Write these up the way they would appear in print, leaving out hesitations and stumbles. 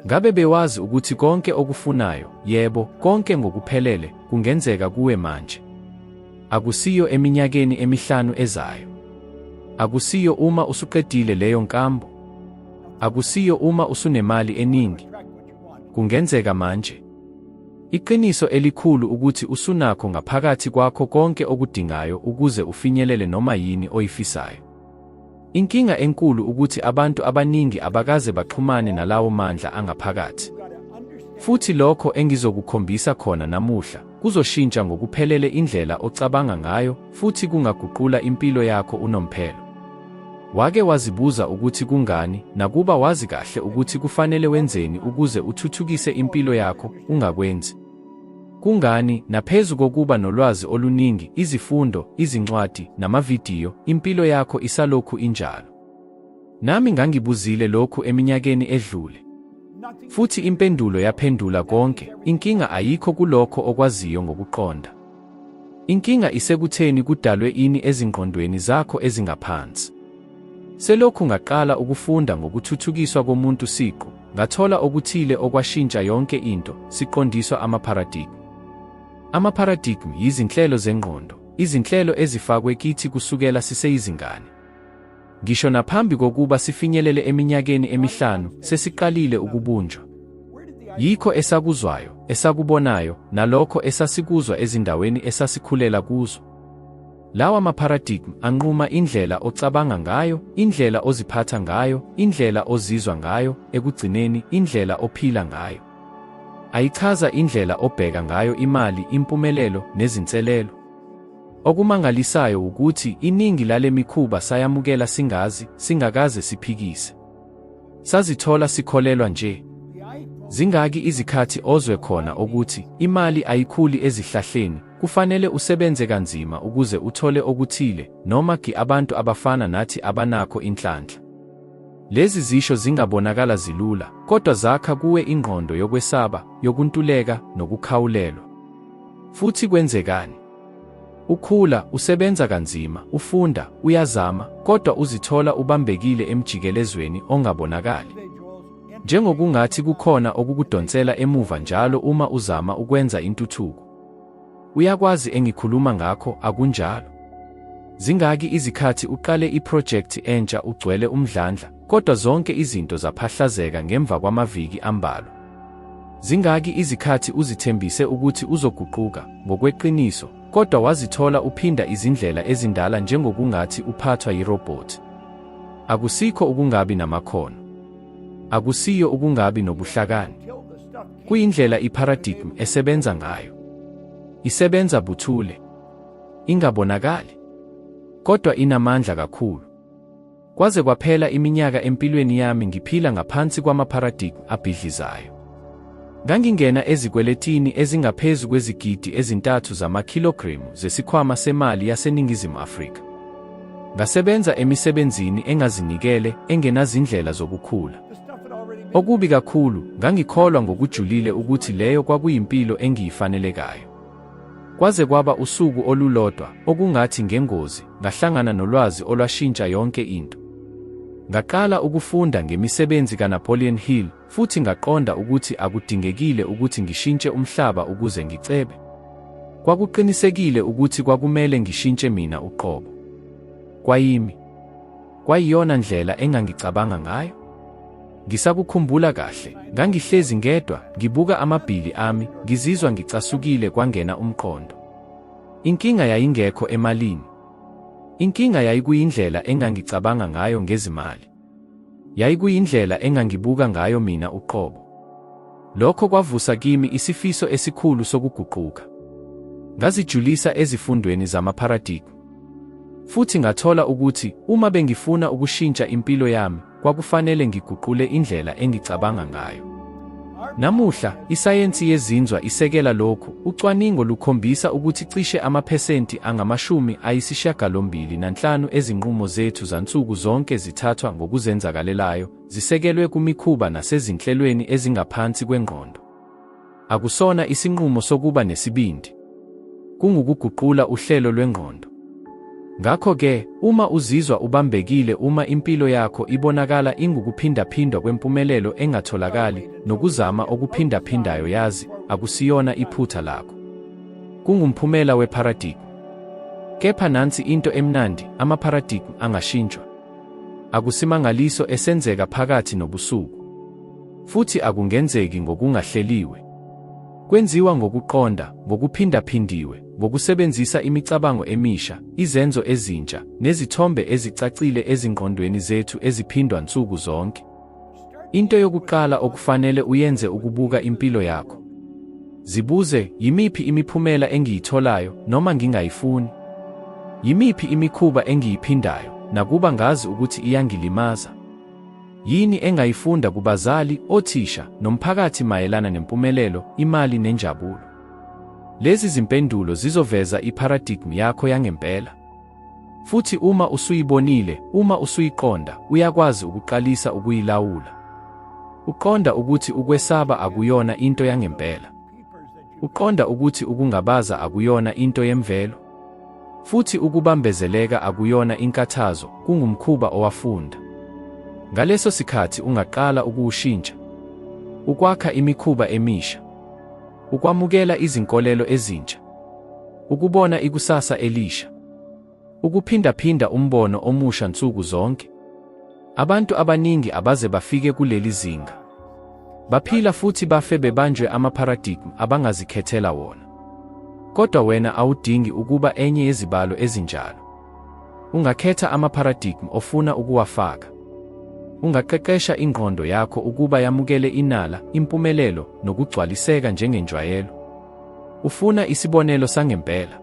Ngabe bewazi ukuthi konke okufunayo, yebo, konke ngokuphelele, kungenzeka kuwe manje? Akusiyo eminyakeni emihlanu ezayo. Akusiyo uma usuqedile leyo nkambo. Akusiyo uma usunemali eningi. Kungenzeka manje. Iqiniso elikhulu ukuthi usunakho ngaphakathi kwakho konke okudingayo ukuze ufinyelele noma yini oyifisayo. Inkinga enkulu ukuthi abantu abaningi abakaze baxhumane nalawo mandla angaphakathi. Futhi lokho engizokukhombisa khona namuhla kuzoshintsha ngokuphelele indlela ocabanga ngayo futhi kungaguqula impilo yakho unomphelo. Wake wazibuza ukuthi kungani, nakuba wazi kahle ukuthi kufanele wenzeni ukuze uthuthukise impilo yakho, ungakwenzi? Kungani, naphezu kokuba nolwazi oluningi, izifundo, izincwadi, namavidiyo, impilo yakho isalokhu injalo? Nami ngangibuzile lokhu eminyakeni edlule. Futhi impendulo yaphendula konke, inkinga ayikho kulokho okwaziyo ngokuqonda. Inkinga isekutheni kudalwe ini ezingqondweni zakho ezingaphansi. Selokhu ngaqala ukufunda ngokuthuthukiswa komuntu siqu, ngathola okuthile okwashintsha yonke into, siqondiswa amaparadigmu. Amaparadigmu yizinhlelo zengqondo, izinhlelo ezifakwe kithi kusukela siseyizingane. Ngisho naphambi kokuba sifinyelele eminyakeni emihlanu, sesiqalile ukubunjwa. Yikho esakuzwayo, esakubonayo, nalokho esasikuzwa ezindaweni esasikhulela kuzo. Lawa maparadigmu anquma indlela ocabanga ngayo, indlela oziphatha ngayo, indlela ozizwa ngayo, ekugcineni, indlela ophila ngayo. Ayichaza indlela obheka ngayo imali, impumelelo, nezinselelo. Okumangalisayo wukuthi iningi lale mikhuba sayamukela singazi, singakaze siphikise. Sazithola sikholelwa nje. Zingaki izikhathi ozwe khona okuthi, imali ayikhuli ezihlahleni, kufanele usebenze kanzima ukuze uthole okuthile, noma gi abantu abafana nathi abanakho inhlanhla. Lezi zisho zingabonakala zilula, kodwa zakha kuwe ingqondo yokwesaba, yokuntuleka, nokukhawulelwa. Futhi kwenzekani? Ukhula, usebenza kanzima, ufunda, uyazama, kodwa uzithola ubambekile emjikelezweni ongabonakali. Njengokungathi kukhona okukudonsela emuva njalo uma uzama ukwenza intuthuko. Uyakwazi engikhuluma ngakho, akunjalo? Zingaki izikhathi uqale iphrojekthi entsha ugcwele umdlandla, kodwa zonke izinto zaphahlazeka ngemva kwamaviki ambalwa? Zingaki izikhathi uzithembise ukuthi uzoguquka, ngokweqiniso, kodwa wazithola uphinda izindlela ezindala njengokungathi uphathwa yirobhothi? Akusikho ukungabi namakhono. Akusiyo ukungabi nobuhlakani. Kuyindlela iparadigm esebenza ngayo. Isebenza buthule. Ingabonakali. Kodwa inamandla kakhulu. Kwaze kwaphela iminyaka empilweni yami ngiphila ngaphansi kwamaparadigm abhidlizayo. Ngangingena ezikweletini ezingaphezu kwezigidi ezintathu zamakhilogremu zesikhwama semali yaseNingizimu Afrika. Ngasebenza emisebenzini engazinikele, engenazindlela zokukhula. Okubi kakhulu, ngangikholwa ngokujulile ukuthi leyo kwakuyimpilo engiyifanelekayo. Kwaze kwaba usuku olulodwa, okungathi ngengozi, ngahlangana nolwazi olwashintsha yonke into. Ngaqala ukufunda ngemisebenzi kaNapoleon Hill futhi ngaqonda ukuthi akudingekile ukuthi ngishintshe umhlaba ukuze ngicebe. Kwakuqinisekile ukuthi kwakumele ngishintshe mina uqobo. Kwayimi. Kwayiyona ndlela engangicabanga ngayo. Ngisakukhumbula kahle, ngangihlezi ngedwa, ngibuka amabhili ami, ngizizwa ngicasukile kwangena umqondo. Inkinga yayingekho emalini. Inkinga yayikuyindlela engangicabanga ngayo ngezimali. Yayikuyindlela engangibuka ngayo mina uqobo. Lokho kwavusa kimi isifiso esikhulu sokuguquka. Ngazijulisa ezifundweni zamaparadigmu. Futhi ngathola ukuthi uma bengifuna ukushintsha impilo yami, kwakufanele ngiguqule indlela engicabanga ngayo. Namuhla, isayensi yezinzwa isekela lokhu, ucwaningo lukhombisa ukuthi cishe amaphesenti angama-85 ezinqumo zethu zansuku zonke zithathwa ngokuzenzakalelayo, zisekelwe kumikhuba nasezinhlelweni ezingaphansi kwengqondo. Akusona isinqumo sokuba nesibindi. Kungukuguqula uhlelo lwengqondo. Ngakho-ke, uma uzizwa ubambekile uma impilo yakho ibonakala ingukuphindaphindwa kwempumelelo engatholakali nokuzama okuphindaphindayo yazi, akusiyona iphutha lakho. Kungumphumela weparadigmu. Kepha nansi into emnandi, amaparadigmu angashintshwa. Akusimangaliso esenzeka phakathi nobusuku. Futhi akungenzeki ngokungahleliwe. Kwenziwa ngokuqonda, ngokuphindaphindiwe, ngokusebenzisa imicabango emisha, izenzo ezintsha, nezithombe ezicacile ezingqondweni zethu eziphindwa nsuku zonke. Into yokuqala okufanele uyenze ukubuka impilo yakho. Zibuze, yimiphi imiphumela engiyitholayo noma ngingayifuni? Yimiphi imikhuba engiyiphindayo, nakuba ngazi ukuthi iyangilimaza? Yini engayifunda kubazali, othisha, nomphakathi mayelana nempumelelo, imali nenjabulo? Lezi zimpendulo zizoveza iparadigmu yakho yangempela. Futhi uma usuyibonile, uma usuyiqonda, uyakwazi ukuqalisa ukuyilawula. Uqonda ukuthi ukwesaba akuyona into yangempela. Uqonda ukuthi ukungabaza akuyona into yemvelo. Futhi ukubambezeleka akuyona inkathazo, kungumkhuba owafunda. Ngaleso sikhathi ungaqala ukuwushintsha. Ukwakha imikhuba emisha. Ukwamukela izinkolelo ezintsha. Ukubona ikusasa elisha. Ukuphindaphinda umbono omusha nsuku zonke. Abantu abaningi abaze bafike kuleli zinga. Baphila futhi bafe bebanjwe amaparadigmu abangazikhethela wona. Kodwa wena awudingi ukuba enye yezibalo ezinjalo. Ungakhetha amaparadigmu ofuna ukuwafaka. Ungaqeqesha ingqondo yakho ukuba yamukele inala, impumelelo, nokugcwaliseka njengenjwayelo. Ufuna isibonelo sangempela?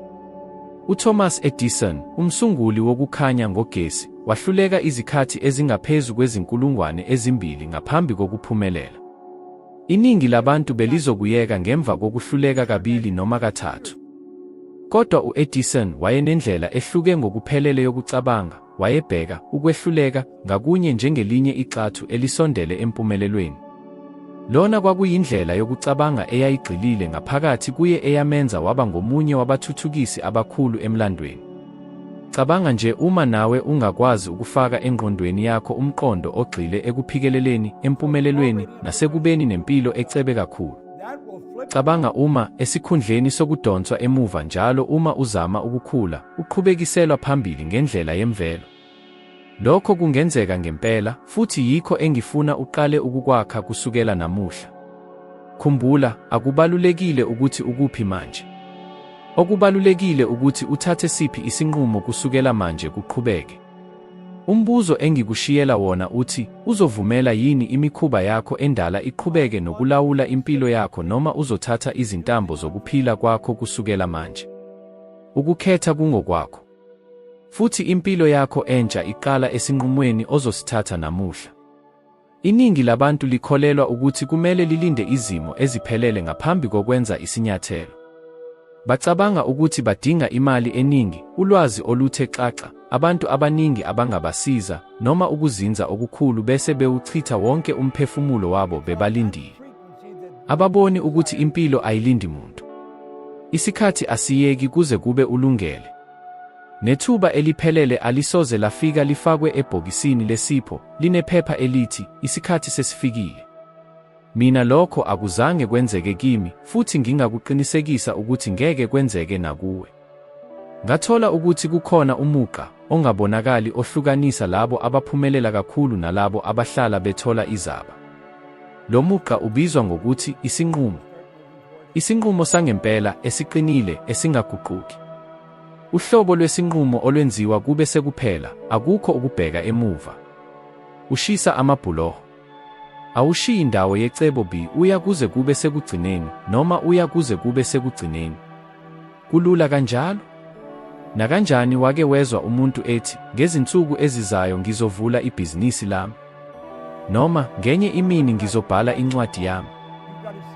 UThomas Edison, umsunguli wokukhanya ngogesi, wahluleka izikhathi ezingaphezu kwezinkulungwane ezimbili ngaphambi kokuphumelela. Iningi labantu belizokuyeka ngemva kokuhluleka kabili noma kathathu. Kodwa u-Edison wayenendlela ehluke ngokuphelele yokucabanga, wayebheka ukwehluleka ngakunye njengelinye igxathu elisondele empumelelweni. Lona kwakuyindlela yokucabanga eyayigxilile ngaphakathi kuye eyamenza waba ngomunye wabathuthukisi abakhulu emlandweni. Cabanga nje uma nawe ungakwazi ukufaka engqondweni yakho umqondo ogxile ekuphikeleleni, empumelelweni, nasekubeni nempilo ecebe kakhulu. Cabanga uma, esikhundleni sokudonswa emuva njalo uma uzama ukukhula, uqhubekiselwa phambili ngendlela yemvelo. Lokho kungenzeka ngempela, futhi yikho engifuna uqale ukukwakha kusukela namuhla. Khumbula, akubalulekile ukuthi ukuphi manje. Okubalulekile ukuthi uthathe siphi isinqumo kusukela manje kuqhubeke. Umbuzo engikushiyela wona uthi, uzovumela yini imikhuba yakho endala iqhubeke nokulawula impilo yakho noma uzothatha izintambo zokuphila kwakho kusukela manje? Ukukhetha kungokwakho. Futhi impilo yakho entsha iqala esinqumweni ozosithatha namuhla. Iningi labantu likholelwa ukuthi kumele lilinde izimo eziphelele ngaphambi kokwenza isinyathelo. Bacabanga ukuthi badinga imali eningi, ulwazi oluthe xaxa, abantu abaningi abangabasiza, noma ukuzinza okukhulu bese bewuchitha wonke umphefumulo wabo bebalindile. Ababoni ukuthi impilo ayilindi muntu. Isikhathi asiyeki kuze kube ulungele. Nethuba eliphelele alisoze lafika lifakwe ebhokisini lesipho linephepha elithi isikhathi sesifikile. Mina lokho akuzange kwenzeke kimi futhi ngingakuqinisekisa ukuthi ngeke kwenzeke nakuwe. Ngathola ukuthi kukhona umugqa ongabonakali ohlukanisa labo abaphumelela kakhulu nalabo abahlala bethola izaba. Lo mugqa ubizwa ngokuthi isinqumo. Isinqumo sangempela, esiqinile, esingaguquki. Uhlobo lwesinqumo olwenziwa kube sekuphela, akukho ukubheka emuva. Ushisa amabhuloho. Awushiyi ndawo yecebo B uya kuze kube sekugcineni, noma uya kuze kube sekugcineni. Kulula kanjalo. Nakanjani wake wezwa umuntu ethi, ngezinsuku ezizayo ngizovula ibhizinisi lami. Noma, ngenye imini ngizobhala incwadi yami.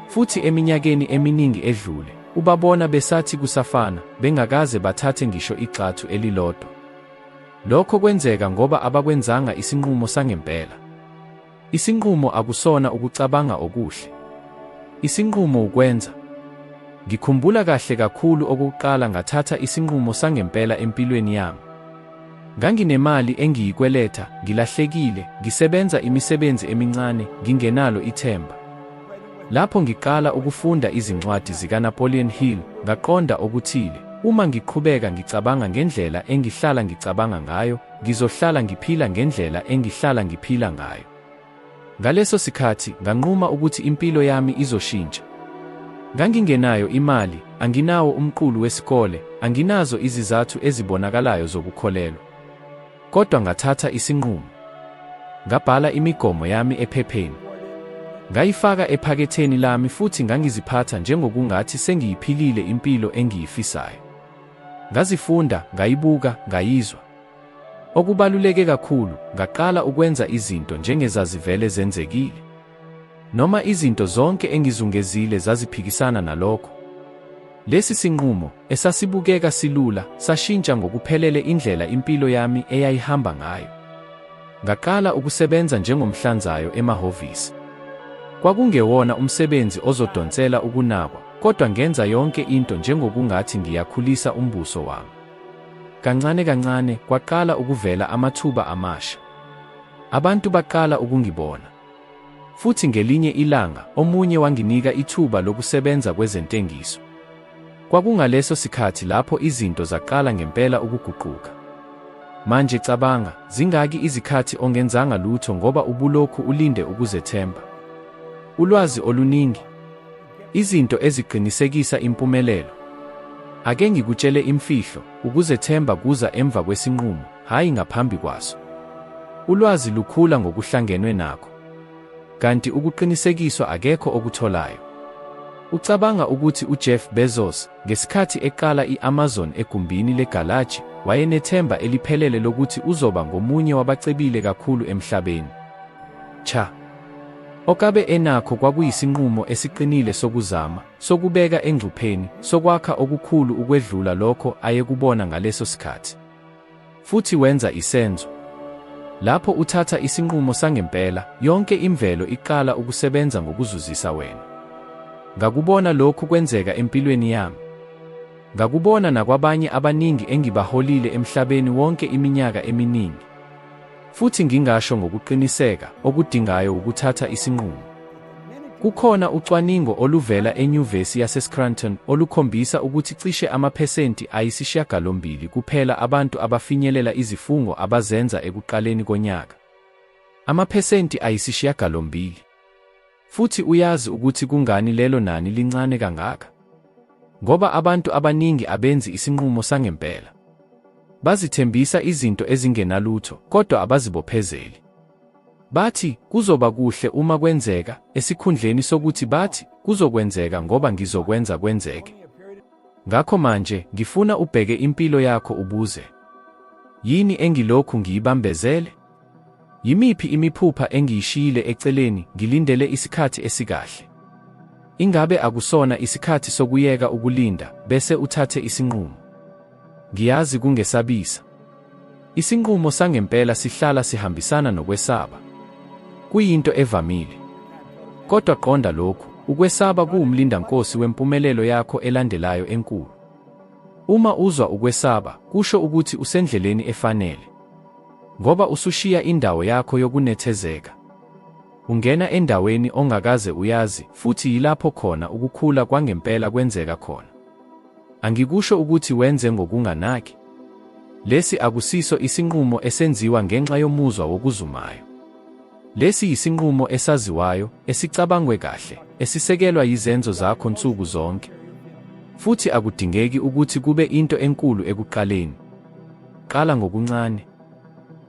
Futhi eminyakeni eminingi edlule, ubabona besathi kusafana, bengakaze bathathe ngisho igxathu elilodwa. Lokho kwenzeka ngoba abakwenzanga isinqumo sangempela. Isinqumo akusona ukucabanga okuhle. Isinqumo ukwenza. Ngikhumbula kahle kakhulu okokuqala ngathatha isinqumo sangempela empilweni yami. Nganginemali engiyikweletha, ngilahlekile, ngisebenza imisebenzi emincane, ngingenalo ithemba. Lapho ngiqala ukufunda izincwadi zikaNapoleon Hill, ngaqonda okuthile, uma ngiqhubeka ngicabanga ngendlela engihlala ngicabanga ngayo, ngizohlala ngiphila ngendlela engihlala ngiphila ngayo. Ngaleso sikhathi, nganquma ukuthi impilo yami izoshintsha. Ngangingenayo imali, anginawo umqulu wesikole, anginazo izizathu ezibonakalayo zokukholelwa. Kodwa ngathatha isinqumo. Ngabhala imigomo yami ephepheni. Ngayifaka ephaketheni lami futhi ngangiziphatha njengokungathi sengiyiphilile impilo engiyifisayo. Ngazifunda, ngayibuka, ngayizwa. Okubaluleke kakhulu, ngaqala ukwenza izinto njengezazivele zenzekile. Noma izinto zonke engizungezile zaziphikisana nalokho. Lesi sinqumo, esasibukeka silula, sashintsha ngokuphelele indlela impilo yami eyayihamba ngayo. Ngaqala ukusebenza njengomhlanzayo emahhovisi. Kwakungewona umsebenzi ozodonsela ukunakwa, kodwa ngenza yonke into njengokungathi ngiyakhulisa umbuso wami. Kancane kancane, kwaqala ukuvela amathuba amasha. Abantu baqala ukungibona. Futhi ngelinye ilanga, omunye wanginika ithuba lokusebenza kwezentengiso. Kwakungaleso sikhathi lapho izinto zaqala ngempela ukuguquka. Manje cabanga, zingaki izikhathi ongenzanga lutho ngoba ubulokhu ulinde ukuzethemba? Ulwazi oluningi? Izinto eziqinisekisa impumelelo? Ake ngikutshele imfihlo, ukuzethemba kuza emva kwesinqumo, hhayi ngaphambi kwaso. Ulwazi lukhula ngokuhlangenwe nakho. Kanti ukuqinisekiswa akekho okutholayo. Ucabanga ukuthi uJeff Bezos, ngesikhathi eqala i-Amazon egumbini legalaji, wayenethemba eliphelele lokuthi uzoba ngomunye wabacebile kakhulu emhlabeni? Cha. Okabe enakho kwakuyisinqumo esiqinile sokuzama, sokubeka engcupheni, sokwakha okukhulu ukwedlula lokho ayekubona ngaleso sikhathi. Futhi wenza isenzo. Lapho uthatha isinqumo sangempela, yonke imvelo iqala ukusebenza ngokuzuzisa wena. Ngakubona lokhu kwenzeka empilweni yami. Ngakubona nakwabanye abaningi engibaholile emhlabeni wonke iminyaka eminingi. Futhi ngingasho ngokuqiniseka, okudingayo wukuthatha isinqumo. Kukhona ucwaningo oluvela eNyuvesi yaseScranton olukhombisa ukuthi cishe amaphesenti ayisishiyagalombili kuphela abantu abafinyelela izifungo abazenza ekuqaleni konyaka. Amaphesenti ayisishiyagalombili. Futhi uyazi ukuthi kungani lelo nani lincane kangaka? Ngoba abantu abaningi abenzi isinqumo sangempela. Bazithembisa izinto ezingenalutho, kodwa abazibophezeli. Bathi, kuzoba kuhle uma kwenzeka, esikhundleni sokuthi bathi, kuzokwenzeka ngoba ngizokwenza kwenzeke. Ngakho manje, ngifuna ubheke impilo yakho ubuze, Yini engilokhu ngiyibambezele? Yimiphi imiphupha engiyishiyile eceleni ngilindele isikhathi esikahle? Ingabe akusona isikhathi sokuyeka ukulinda bese uthathe isinqumo? Ngiyazi kungesabisa. Isinqumo sangempela sihlala sihambisana nokwesaba. Kuyinto evamile. Kodwa qonda lokhu, ukwesaba kuwumlindankosi wempumelelo yakho elandelayo enkulu. Uma uzwa ukwesaba, kusho ukuthi usendleleni efanele. Ngoba usushiya indawo yakho yokunethezeka. Ungena endaweni ongakaze uyazi futhi yilapho khona ukukhula kwangempela kwenzeka khona. Angikusho ukuthi wenze ngokunganaki. Lesi akusiso isinqumo esenziwa ngenxa yomuzwa wokuzumayo. Lesi yisinqumo esaziwayo, esicabangwe kahle, esisekelwa yizenzo zakho nsuku zonke. Futhi akudingeki ukuthi kube into enkulu ekuqaleni. Qala ngokuncane.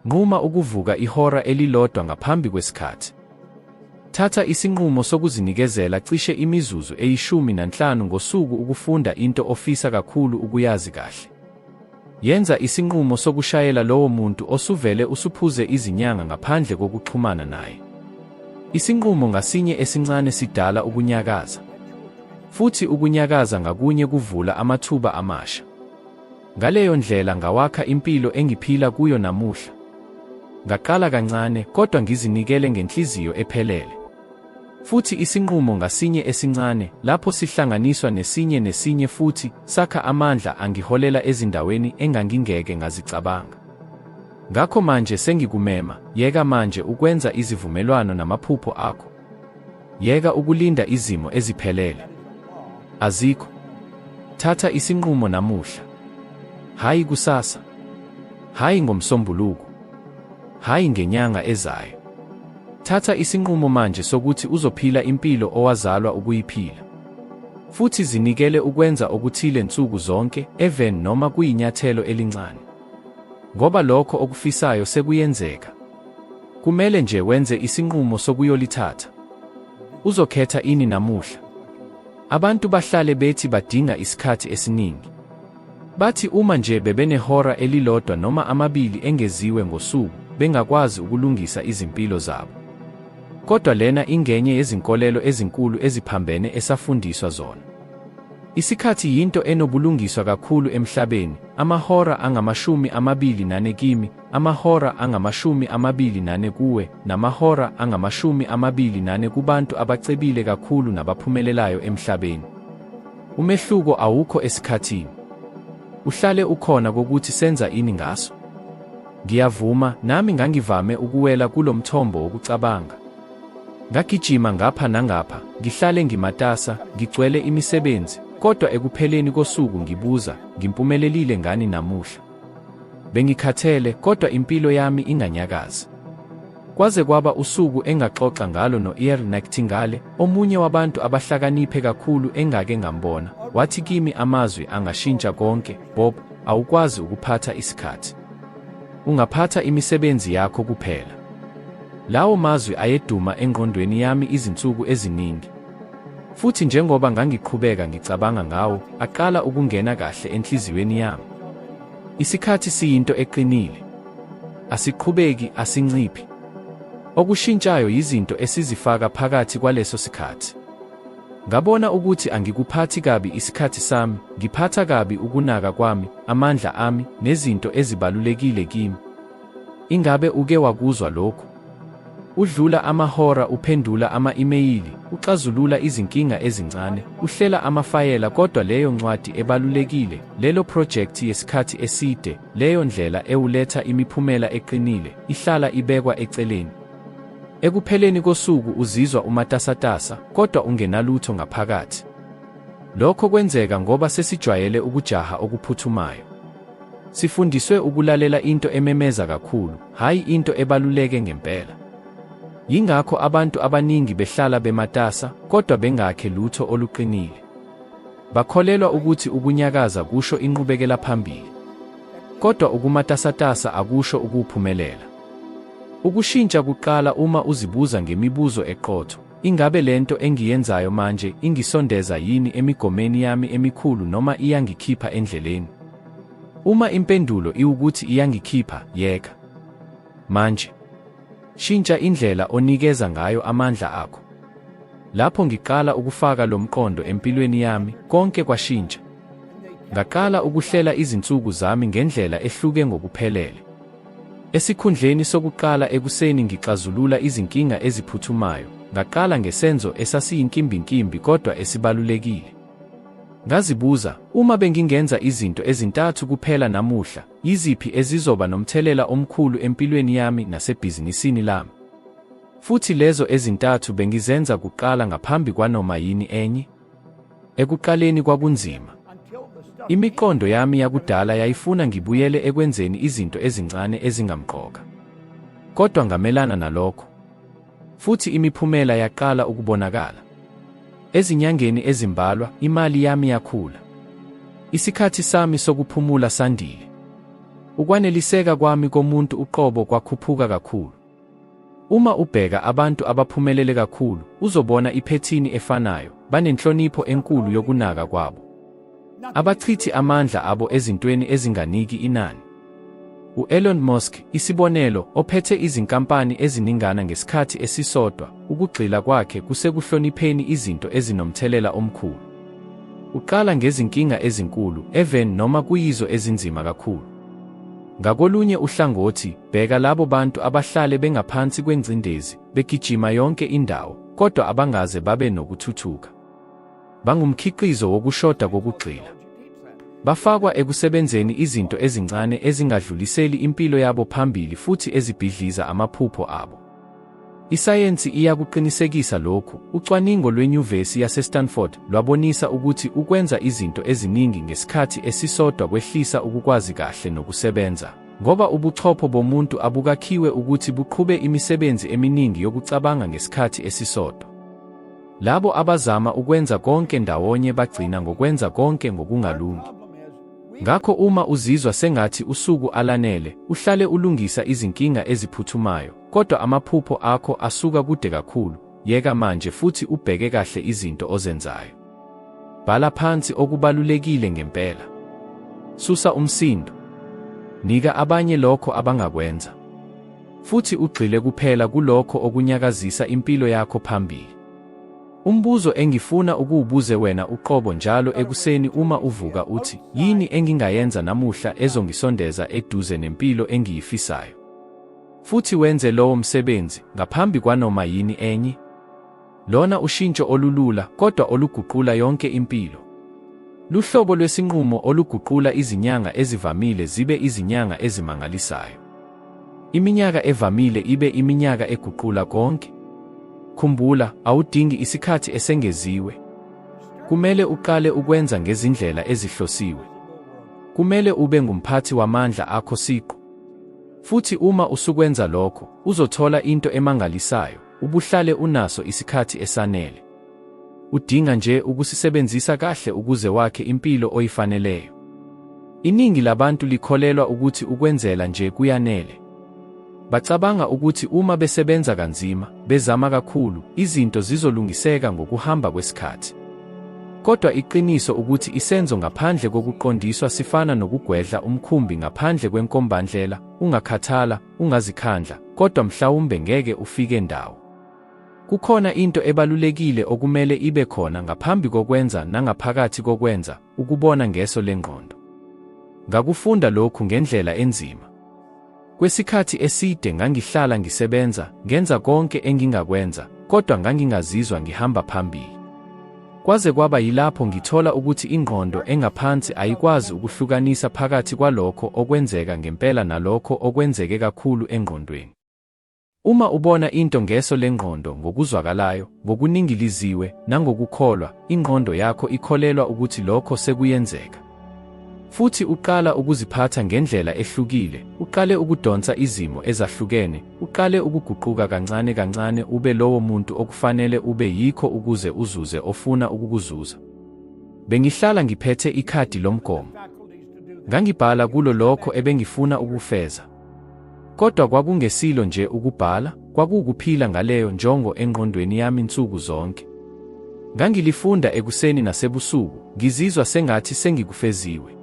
Nquma ukuvuka ihora elilodwa ngaphambi kwesikhathi. Thatha isinqumo sokuzinikezela cishe imizuzu eyishumi nanhlanu ngosuku ukufunda into ofisa kakhulu ukuyazi kahle. Yenza isinqumo sokushayela lowo muntu osuvele usuphuze izinyanga ngaphandle kokuxhumana naye. Isinqumo ngasinye esincane sidala ukunyakaza. Futhi ukunyakaza ngakunye kuvula amathuba amasha. Ngaleyo ndlela ngawakha impilo engiphila kuyo namuhla. Ngaqala kancane kodwa ngizinikele ngenhliziyo ephelele. Futhi isinqumo ngasinye esincane, lapho sihlanganiswa nesinye nesinye futhi, sakha amandla angiholela ezindaweni engangingeke ngazicabanga. Ngakho manje sengikumema, yeka manje ukwenza izivumelwano namaphupho akho. Yeka ukulinda izimo eziphelele. Azikho. Thatha isinqumo namuhla. Hhayi kusasa. Hhayi ngoMsombuluko. Hhayi ngenyanga ezayo. Thatha isinqumo manje sokuthi uzophila impilo owazalwa ukuyiphila. Futhi zinikele ukwenza okuthile nsuku zonke, even noma kuyinyathelo elincane. Ngoba lokho okufisayo sekuyenzeka. Kumele nje wenze isinqumo sokuyolithatha. Uzokhetha ini namuhla? Abantu bahlale bethi badinga isikhathi esiningi. Bathi uma nje bebenehora elilodwa noma amabili engeziwe ngosuku, bengakwazi ukulungisa izimpilo zabo. Kodwa lena ingenye yezinkolelo ezinkulu eziphambene esafundiswa zona. Isikhathi yinto enobulungiswa kakhulu emhlabeni, amahora angama-24 kimi, amahora angama-24 kuwe, namahora angama-24 kubantu abacebile kakhulu nabaphumelelayo emhlabeni. Umehluko awukho esikhathini. Uhlale ukhona kokuthi senza ini ngaso. Ngiyavuma, nami ngangivame ukuwela kulo mthombo wokucabanga. Ngagijima ngapha nangapha, ngihlale ngimatasa, ngigcwele imisebenzi, kodwa ekupheleni kosuku ngibuza, ngimpumelelile ngani namuhla? Bengikhathele, kodwa impilo yami inganyakazi. Kwaze kwaba usuku engaxoxa ngalo no-Earl Nightingale, omunye wabantu abahlakaniphe kakhulu engake ngambona, wathi kimi amazwi angashintsha konke, Bob, awukwazi ukuphatha isikhathi. Ungaphatha imisebenzi yakho kuphela. Lawo mazwi ayeduma engqondweni yami izinsuku eziningi. Futhi njengoba ngangiqhubeka ngicabanga ngawo, aqala ukungena kahle enhliziyweni yami. Isikhathi siyinto eqinile. Asiqhubeki, asinciphi. Okushintshayo yizinto esizifaka phakathi kwaleso sikhathi. Ngabona ukuthi angikuphathi kabi isikhathi sami, ngiphatha kabi ukunaka kwami, amandla ami, nezinto ezibalulekile kimi. Ingabe uke wakuzwa lokhu? Udlula amahora uphendula ama-imeyili, uxazulula izinkinga ezincane, uhlela amafayela kodwa leyo ncwadi ebalulekile, lelo phrojekthi yesikhathi eside, leyo ndlela ewuletha imiphumela eqinile, ihlala ibekwa eceleni. Ekupheleni kosuku uzizwa umatasatasa, kodwa ungenalutho ngaphakathi. Lokho kwenzeka ngoba sesijwayele ukujaha okuphuthumayo. Sifundiswe ukulalela into ememeza kakhulu, hhayi into ebaluleke ngempela. Yingakho abantu abaningi behlala bematasa, kodwa bengakhe lutho oluqinile. Bakholelwa ukuthi ukunyakaza kusho inqubekela phambili. Kodwa ukumatasatasa akusho ukuphumelela. Ukushintsha kuqala uma uzibuza ngemibuzo eqotho, Ingabe lento engiyenzayo manje ingisondeza yini emigomeni yami emikhulu noma iyangikhipha endleleni? Uma impendulo iwukuthi iyangikhipha, yeka. Manje. Shintsha indlela onikeza ngayo amandla akho. Lapho ngiqala ukufaka lo mqondo empilweni yami, konke kwashintsha. Ngaqala ukuhlela izinsuku zami ngendlela ehluke ngokuphelele. Esikhundleni sokuqala ekuseni ngixazulula izinkinga eziphuthumayo, ngaqala ngesenzo esasiyinkimbinkimbi kodwa esibalulekile. Ngazibuza, uma bengingenza izinto ezintathu kuphela namuhla, yiziphi ezizoba nomthelela omkhulu empilweni yami nasebhizinisini lami? Futhi lezo ezintathu bengizenza kuqala ngaphambi kwanoma yini enye. Ekuqaleni kwakunzima. Imiqondo yami yakudala yayifuna ngibuyele ekwenzeni izinto ezincane ezingamqoka. Kodwa ngamelana nalokho. Futhi imiphumela yaqala ukubonakala. Ezinyangeni ezimbalwa, imali yami yakhula. Isikhathi sami sokuphumula sandile. Ukwaneliseka kwami komuntu uqobo kwakhuphuka kakhulu. Uma ubheka abantu abaphumelele kakhulu, uzobona iphethini efanayo, banenhlonipho enkulu yokunaka kwabo. Abachithi amandla abo ezintweni ezinganiki inani. U-Elon Musk, isibonelo, ophethe izinkampani eziningana ngesikhathi esisodwa, ukugxila kwakhe kusekuhlonipheni izinto ezinomthelela omkhulu. Uqala ngezinkinga ezinkulu, even noma kuyizo ezinzima kakhulu. Ngakolunye uhlangothi, bheka labo bantu abahlale bengaphansi kwengcindezi, begijima yonke indawo, kodwa abangaze babe nokuthuthuka. Bangumkhiqizo wokushoda kokugxila. Bafakwa ekusebenzeni izinto ezincane ezingadluliseli impilo yabo phambili futhi ezibhidliza amaphupho abo. Isayensi iyakuqinisekisa lokhu. Ucwaningo lweNyuvesi yaseStanford lwabonisa ukuthi ukwenza izinto eziningi ngesikhathi esisodwa kwehlisa ukukwazi kahle nokusebenza, ngoba ubuchopho bomuntu abukakhiwe ukuthi buqhube imisebenzi eminingi yokucabanga ngesikhathi esisodwa. Labo abazama ukwenza konke ndawonye bagcina ngokwenza konke ngokungalungi. Ngakho uma uzizwa sengathi usuku alanele, uhlale ulungisa izinkinga eziphuthumayo, kodwa amaphupho akho asuka kude kakhulu, yeka manje futhi ubheke kahle izinto ozenzayo. Bhala phansi okubalulekile ngempela. Susa umsindo. Nika abanye lokho abangakwenza. Futhi ugxile kuphela kulokho okunyakazisa impilo yakho phambili. Umbuzo engifuna ukuwubuze wena uqobo njalo ekuseni uma uvuka uthi, yini engingayenza namuhla ezongisondeza eduze nempilo engiyifisayo? Futhi wenze lowo msebenzi ngaphambi kwanoma yini enye. Lona ushintsho olulula kodwa oluguqula yonke impilo. Luhlobo lwesinqumo oluguqula izinyanga ezivamile zibe izinyanga ezimangalisayo. Iminyaka evamile ibe iminyaka eguqula konke. Khumbula, awudingi isikhathi esengeziwe. Kumele uqale ukwenza ngezindlela ezihlosiwe. Kumele ube ngumphathi wamandla akho siqu. Futhi uma usukwenza lokho, uzothola into emangalisayo, ubuhlale unaso isikhathi esanele. Udinga nje ukusisebenzisa kahle ukuze wakhe impilo oyifaneleyo. Iningi labantu likholelwa ukuthi ukwenzela nje kuyanele. Bacabanga ukuthi uma besebenza kanzima, bezama kakhulu, izinto zizolungiseka ngokuhamba kwesikhathi. Kodwa iqiniso ukuthi isenzo ngaphandle kokuqondiswa sifana nokugwedla umkhumbi ngaphandle kwenkombandlela, ungakhathala, ungazikhandla, kodwa mhlawumbe ngeke ufike ndawo. Kukhona into ebalulekile okumele ibe khona ngaphambi kokwenza nangaphakathi kokwenza, ukubona ngeso lengqondo. Ngakufunda lokhu ngendlela enzima. Kwesikhathi eside ngangihlala ngisebenza, ngenza konke engingakwenza, kodwa ngangingazizwa ngihamba phambili. Kwaze kwaba yilapho ngithola ukuthi ingqondo engaphansi ayikwazi ukuhlukanisa phakathi kwalokho okwenzeka ngempela nalokho okwenzeke kakhulu engqondweni. Uma ubona into ngeso lengqondo ngokuzwakalayo, ngokuningiliziwe, nangokukholwa, ingqondo yakho ikholelwa ukuthi lokho sekuyenzeka. Futhi uqala ukuziphatha ngendlela ehlukile, uqale ukudonsa izimo ezahlukene, uqale ukuguquka kancane kancane ube lowo muntu okufanele ube yikho ukuze uzuze ofuna ukukuzuza. Bengihlala ngiphethe ikhadi lomgomo. Ngangibhala kulo lokho ebengifuna ukufeza. Kodwa kwakungesilo nje ukubhala, kwakuwukuphila ngaleyo njongo engqondweni yami nsuku zonke. Ngangilifunda ekuseni nasebusuku, ngizizwa sengathi sengikufeziwe.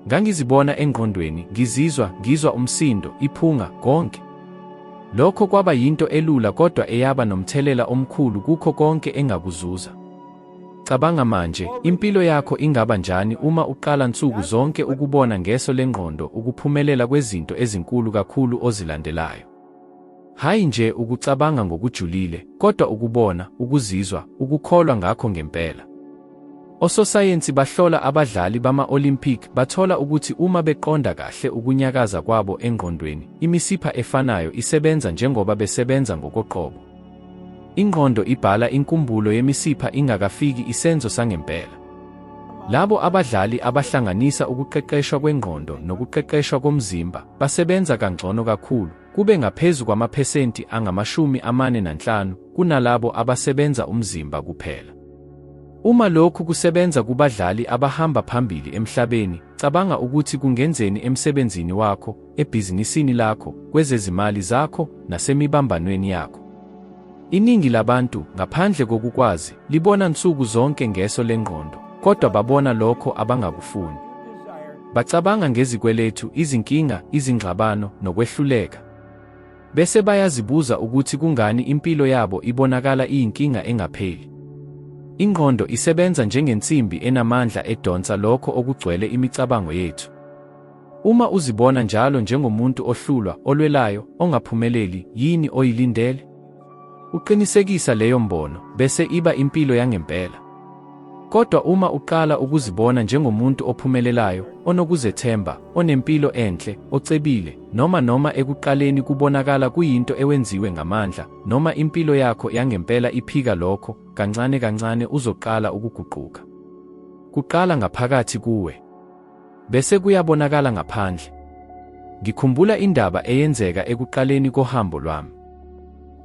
Ngangizibona engqondweni, ngizizwa, ngizwa umsindo, iphunga, konke. Lokho kwaba yinto elula kodwa eyaba nomthelela omkhulu kukho konke engakuzuza. Cabanga manje, impilo yakho ingaba njani uma uqala nsuku zonke ukubona ngeso lengqondo ukuphumelela kwezinto ezinkulu kakhulu ozilandelayo? Hhayi nje ukucabanga ngokujulile, kodwa ukubona, ukuzizwa, ukukholwa ngakho ngempela. Ososayensi bahlola abadlali bama-Olympic bathola ukuthi uma beqonda kahle ukunyakaza kwabo engqondweni, imisipha efanayo isebenza njengoba besebenza ngokoqobo. Ingqondo ibhala inkumbulo yemisipha ingakafiki isenzo sangempela. Labo abadlali abahlanganisa ukuqeqeshwa kwengqondo nokuqeqeshwa komzimba basebenza kangcono kakhulu, kube ngaphezu kwamaphesenti angama-45 kunalabo abasebenza umzimba kuphela. Uma lokhu kusebenza kubadlali abahamba phambili emhlabeni, cabanga ukuthi kungenzeni emsebenzini wakho, ebhizinisini lakho, kwezezimali zakho nasemibambanweni yakho. Iningi labantu, ngaphandle kokukwazi, libona nsuku zonke ngeso lengqondo, kodwa babona lokho abangakufuni. Bacabanga ngezikweletu, izinkinga, izingxabano, nokwehluleka. Bese bayazibuza ukuthi kungani impilo yabo ibonakala iyinkinga engapheli. Ingqondo isebenza njengensimbi enamandla edonsa lokho okugcwele imicabango yethu. Uma uzibona njalo njengomuntu ohlulwa, olwelayo, ongaphumeleli, yini oyilindele? Uqinisekisa leyo mbono, bese iba impilo yangempela. Kodwa uma uqala ukuzibona njengomuntu ophumelelayo, onokuzethemba, onempilo enhle, ocebile, noma noma ekuqaleni kubonakala kuyinto ewenziwe ngamandla, noma impilo yakho yangempela iphika lokho, kancane kancane uzoqala ukuguquka. Kuqala ngaphakathi kuwe. Bese kuyabonakala ngaphandle. Ngikhumbula indaba eyenzeka ekuqaleni kohambo lwami.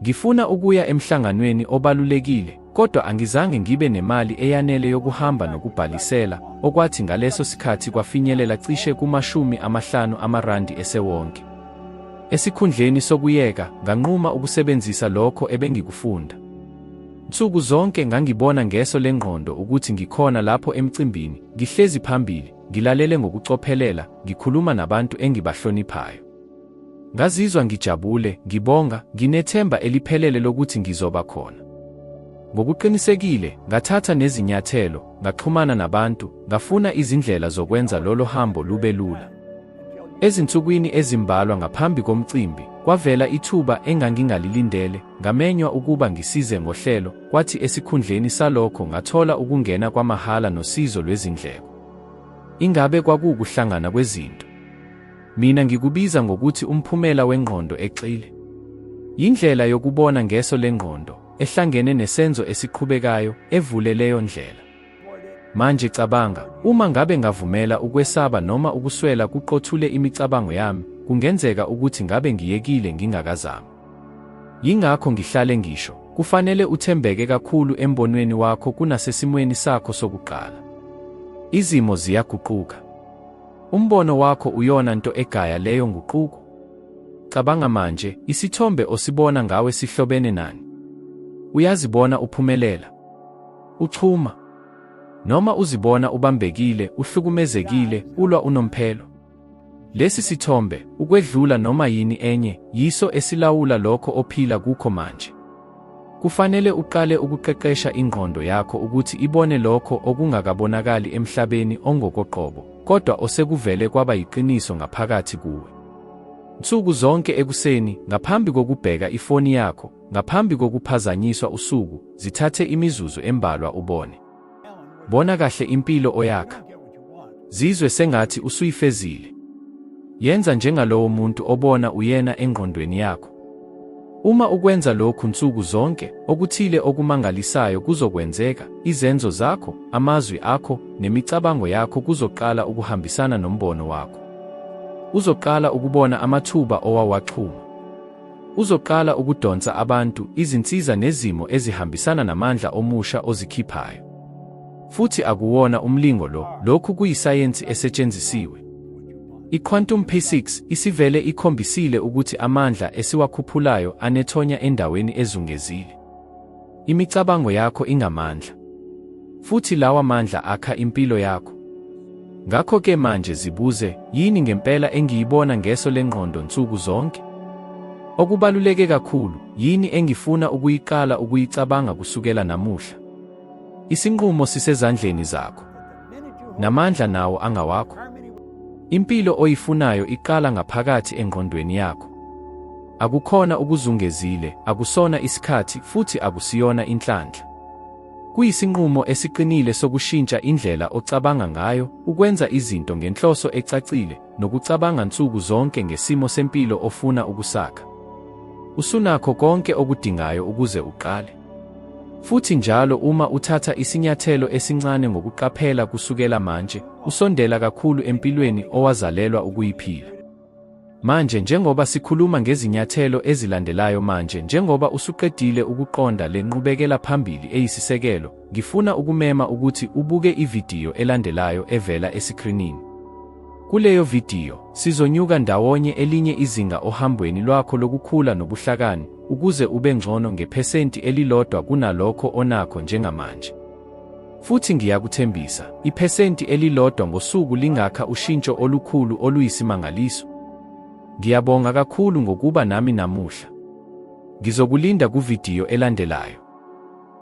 Ngifuna ukuya emhlanganweni obalulekile, kodwa angizange ngibe nemali eyanele yokuhamba nokubhalisela, okwathi ngaleso sikhathi kwafinyelela cishe kuma-50 amarandi esewonke. Esikhundleni sokuyeka, nganquma ukusebenzisa lokho ebengikufunda. Nsuku zonke ngangibona ngeso lengqondo ukuthi ngikhona lapho emcimbini, ngihlezi phambili, ngilalele ngokucophelela, ngikhuluma nabantu engibahloniphayo. Ngazizwa ngijabule, ngibonga, nginethemba eliphelele lokuthi ngizoba khona. Ngokuqinisekile, ngathatha nezinyathelo, ngaxhumana nabantu, ngafuna izindlela zokwenza lolo hambo lube lula. Ezinsukwini ezimbalwa ngaphambi komcimbi, kwavela ithuba engangingalilindele, ngamenywa ukuba ngisize ngohlelo, kwathi esikhundleni salokho ngathola ukungena kwamahhala nosizo lwezindleko. Ingabe kwakuwukuhlangana kwezinto? Mina ngikubiza ngokuthi umphumela wengqondo exile. Yindlela yokubona ngeso lengqondo, ehlangene nesenzo esiqhubekayo, evule leyo ndlela. Manje cabanga, uma ngabe ngavumela ukwesaba noma ukuswela kuqothule imicabango yami, kungenzeka ukuthi ngabe ngiyekile ngingakazami. Yingakho ngihlale ngisho, kufanele uthembeke kakhulu embonweni wakho kunasesimweni sakho sokuqala. Izimo ziyaguquka. Umbono wakho uyona nto egaya leyo nguquko. Cabanga manje, isithombe osibona ngawe sihlobene nani? Uyazibona uphumelela? Uchuma? Noma uzibona ubambekile, uhlukumezekile, ulwa unomphelo? Lesi sithombe, ukwedlula noma yini enye, yiso esilawula lokho ophila kukho manje. Kufanele uqale ukuqeqesha ingqondo yakho ukuthi ibone lokho okungakabonakali emhlabeni ongokoqobo, kodwa osekuvele kwaba yiqiniso ngaphakathi kuwe. Nsuku zonke ekuseni, ngaphambi kokubheka ifoni yakho, ngaphambi kokuphazanyiswa usuku, zithathe imizuzu embalwa ubone. Bona kahle impilo oyakha. Zizwe sengathi usuyifezile. Yenza njengalowo muntu obona uyena engqondweni yakho. Uma ukwenza lokhu nsuku zonke, okuthile okumangalisayo kuzokwenzeka, izenzo zakho, amazwi akho, nemicabango yakho kuzoqala ukuhambisana nombono wakho. Uzoqala ukubona amathuba owawaxhuma. Uzoqala ukudonsa abantu, izinsiza nezimo ezihambisana namandla omusha ozikhiphayo. Futhi akuwona umlingo lo, lokhu kuyisayensi esetshenzisiwe. I-quantum physics isivele ikhombisile ukuthi amandla esiwakhuphulayo anethonya endaweni ezungezile. Imicabango yakho ingamandla. Futhi lawa mandla akha impilo yakho. Ngakho-ke manje zibuze, yini ngempela engiyibona ngeso lengqondo nsuku zonke? Okubaluleke kakhulu, yini engifuna ukuyiqala ukuyicabanga kusukela namuhla? Isinqumo sisezandleni zakho. Namandla nawo angawakho. Impilo oyifunayo iqala ngaphakathi engqondweni yakho. Akukhona ukuzungezile, akusona isikhathi futhi akusiyona inhlanhla. Kuyisinqumo esiqinile sokushintsha indlela ocabanga ngayo, ukwenza izinto ngenhloso ecacile, nokucabanga nsuku zonke ngesimo sempilo ofuna ukusakha. Usunakho konke okudingayo ukuze uqale. Futhi njalo uma uthatha isinyathelo esincane ngokuqaphela kusukela manje, usondela kakhulu empilweni owazalelwa ukuyiphila. Manje njengoba sikhuluma ngezinyathelo ezilandelayo manje njengoba usuqedile ukuqonda le nqubekela phambili eyisisekelo, ngifuna ukumema ukuthi ubuke ividiyo elandelayo evela esikrinini. Kuleyo vidiyo, sizonyuka ndawonye elinye izinga ohambweni lwakho lokukhula nobuhlakani ukuze ube ngcono ngephesenti elilodwa kunalokho onakho njengamanje. Futhi ngiyakuthembisa, iphesenti elilodwa ngosuku lingakha ushintsho olukhulu oluyisimangaliso. Ngiyabonga kakhulu ngokuba nami namuhla. Ngizokulinda kuvidiyo elandelayo.